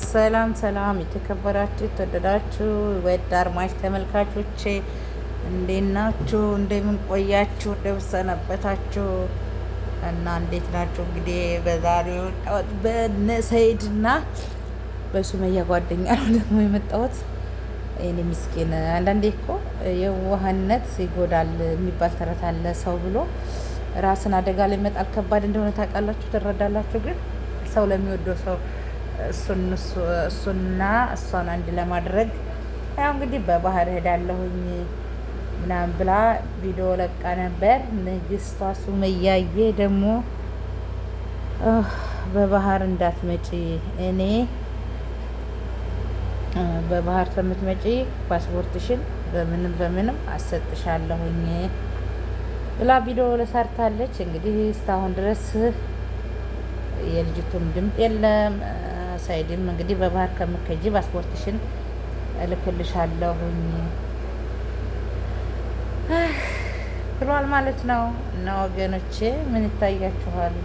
ሰላም ሰላም፣ የተከበራችሁ የተወደዳችሁ ውድ አድማጭ ተመልካቾቼ እንዴት ናችሁ? እንደምን ቆያችሁ? እንደምን ሰነበታችሁ? እና እንዴት ናችሁ? እንግዲህ በዛሬው በነ ሰይድና በሱመያ ጓደኛ ነው ደግሞ የመጣሁት። እኔ ምስኪን፣ አንዳንዴ እኮ የዋህነት ይጎዳል የሚባል ተረት አለ። ሰው ብሎ ራስን አደጋ ላይ መጣል ከባድ እንደሆነ ታውቃላችሁ፣ ትረዳላችሁ። ግን ሰው ለሚወደው ሰው እሱና እሷን አንድ ለማድረግ ያው እንግዲህ በባህር እሄዳለሁኝ ምናምን ብላ ቪዲዮ ለቃ ነበር። ንግስቷ ሱመያዬ ደግሞ በባህር እንዳትመጪ፣ እኔ በባህር ከምትመጪ ፓስፖርትሽን በምንም በምንም አሰጥሻለሁኝ ብላ ቪዲዮ ለሰርታለች። እንግዲህ እስካሁን ድረስ የልጅቱም ድምጥ የለም። ሳይድም እንግዲህ በባህር ከምከጂ ፓስፖርትሽን እልክልሻለሁኝ ብሏል ማለት ነው። እና ወገኖቼ ምን ይታያችኋል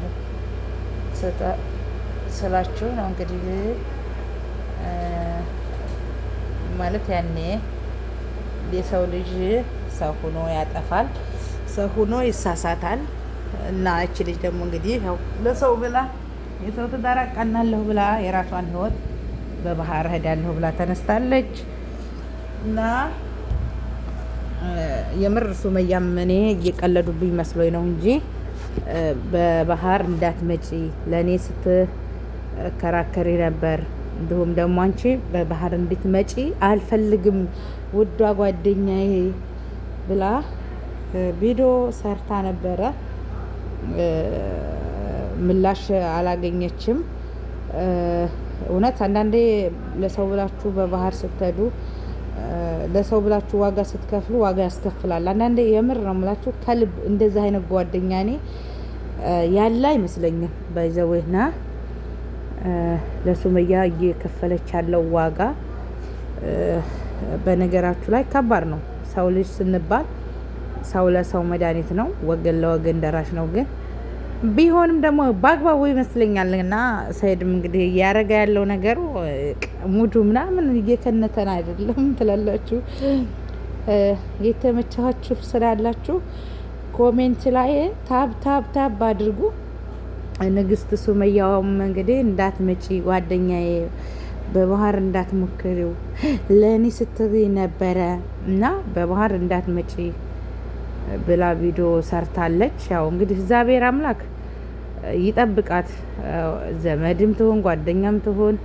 ስላችሁ ነው እንግዲህ ማለት ያኔ የሰው ልጅ ሰው ሆኖ ያጠፋል፣ ሰው ሆኖ ይሳሳታል። እና እቺ ልጅ ደግሞ እንግዲህ ያው ለሰው ብላ የሰው ትዳር አቃናለሁ ብላ የራሷን ህይወት በባህር እሄዳለሁ ብላ ተነስታለች። እና የምር ሱመያም እኔ እየቀለዱብኝ መስሎኝ ነው እንጂ በባህር እንዳትመጪ ለእኔ ስትከራከሪ ነበር። እንዲሁም ደግሞ አንቺ በባህር እንድትመጪ አልፈልግም ውዷ ጓደኛዬ ብላ ቪዲዮ ሰርታ ነበረ። ምላሽ አላገኘችም። እውነት አንዳንዴ ለሰው ብላችሁ በባህር ስትሄዱ፣ ለሰው ብላችሁ ዋጋ ስትከፍሉ ዋጋ ያስከፍላል። አንዳንዴ የምር ነው የምላችሁ፣ ከልብ እንደዚህ አይነት ጓደኛ እኔ ያለ አይመስለኝም። By the way ና ለሱመያ እየከፈለች ያለው ዋጋ በነገራችሁ ላይ ከባድ ነው። ሰው ልጅ ስንባል ሰው ለሰው መድኃኒት ነው፣ ወገን ለወገን ደራሽ ነው። ግን ቢሆንም ደግሞ በአግባቡ ይመስለኛል። እና ሰይድም እንግዲህ እያረገ ያለው ነገሩ ሙዱ ምናምን እየከነተን አይደለም ትላላችሁ። የተመቻችሁ ስላላችሁ comment ላይ tap tap tap አድርጉ። ንግስት ሱመያውም እንግዲህ እንዳትመጪ ጓደኛዬ፣ በባህር እንዳትሞክሪው ለእኔ ስትይ ነበረ እና በባህር እንዳትመጪ ብላ ቪዲዮ ሰርታለች። ያው እንግዲህ እግዚአብሔር አምላክ ይጠብቃት፣ ዘመድም ትሆን ጓደኛም ትሆን።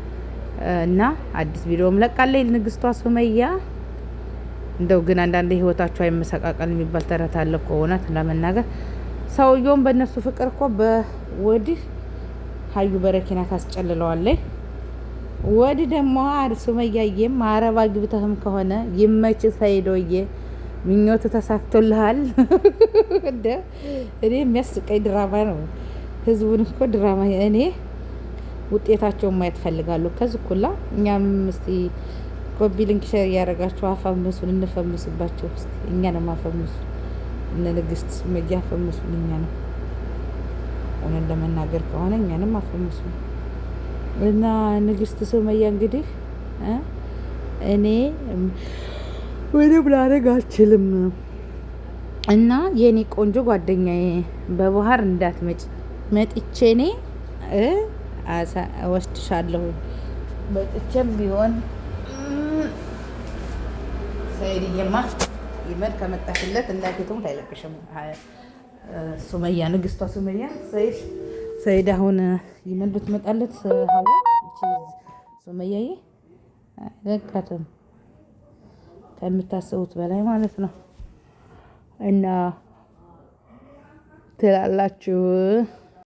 እና አዲስ ቪዲዮም ለቃለች ንግስቷ ሱመያ። እንደው ግን አንዳንድ ህይወታቸው አይመሰቃቀል የሚባል ተረት አለ እኮ። እውነት ለመናገር ሰውየውም በእነሱ ፍቅር እኮ በወዲህ ሀዩ በረኪና ታስጨልለዋለች፣ ወዲህ ደግሞ ሱመያዬም አረብ አግብተህም ከሆነ ይመች ሰይዶዬ፣ ምኞት ተሳክቶልሃል። እንደ እኔ የሚያስቀኝ ድራማ ነው። ህዝቡን እኮ ድራማ እኔ ውጤታቸውን ማየት ፈልጋለሁ። ከዚህ ኩላ እኛም እስቲ copy link share እያደረጋችሁ አፈምሱን፣ እንፈምስባቸው እስቲ። እኛንም አፈምሱን፣ እነ ንግስት ሱመያ አፈምሱን። እኛንም እውነት ለመናገር ከሆነ እኛንም አፈምሱን። እና ንግስት ሱመያ እንግዲህ እኔ ምንም ላደርግ አልችልም እና የኔ ቆንጆ ጓደኛዬ በባህር እንዳትመጪ፣ መጥቼ እኔ እወስድሻለሁ። መጥቼም ቢሆን ሰይድዬማ ይመድ ከመጣሽለት እናቴ ትሙት አይለቅሽም። ሱመያ፣ ንግስቷ ሱመያ፣ ሰይድ ሰይድ አሁን ይመን ብትመጣለት ሀዋ ሱመያዬ አይለቃትም ከምታስቡት በላይ ማለት ነው። እና ትላላችሁ።